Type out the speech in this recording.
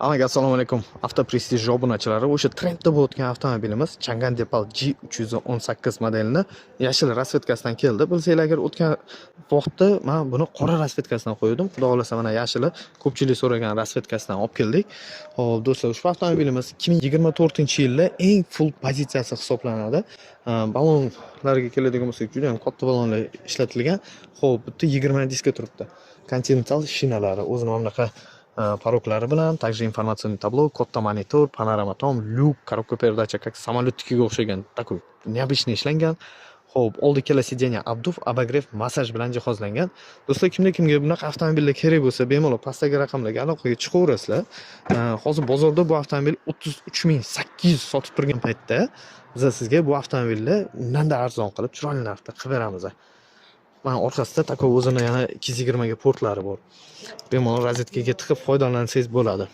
Hammaga assalomu alaykum. Avto Prestij obunachilari, o'sha trendda bo'layotgan avtomobilimiz Changan Deepal G318 modelini yashil расцветка sidan keldi. Bilsanglar agar, o'tgan vaqtda men buni qora расцветка sidan qo'ydim. Xudo xohlasa, mana yashili, ko'pchilik so'ragan расцветка sidan olib keldik. Xo'p, do'stlar, ushbu avtomobilimiz 2024-yilda eng full pozitsiyasi hisoblanadi. Balonlarga keladigan bo'lsak, juda ham katta balonlar ishlatilgan. Xo'p, bitta 20 diska turibdi. Continental shinalari o'zini mana bunaqa порог lari bilan, также информационный табло, katta monitor, panorama tom, lyuk, коробка передач как samolyotnikiga o'xshagan, такой необычный ishlangan. Xo'p, oldi ikkala сиденья обдув, обогрев, massaj bilan jihozlangan. Do'stlar, kimda kimga bunaqa avtomobillar kerak bo'lsa, bemalol pastdagi raqamlarga aloqaga chiqaverasizlar. Hozir bozorda bu avtomobil 33 800 sotib turgan paytda biz sizga bu avtomobilni undanda arzon qilib, chiroyli narxda qilib beramiz. Mana orqasida такой o'zini yana 220 ga portlari bor. Bemalol rozetkaga tiqib foydalansangiz bo'ladi.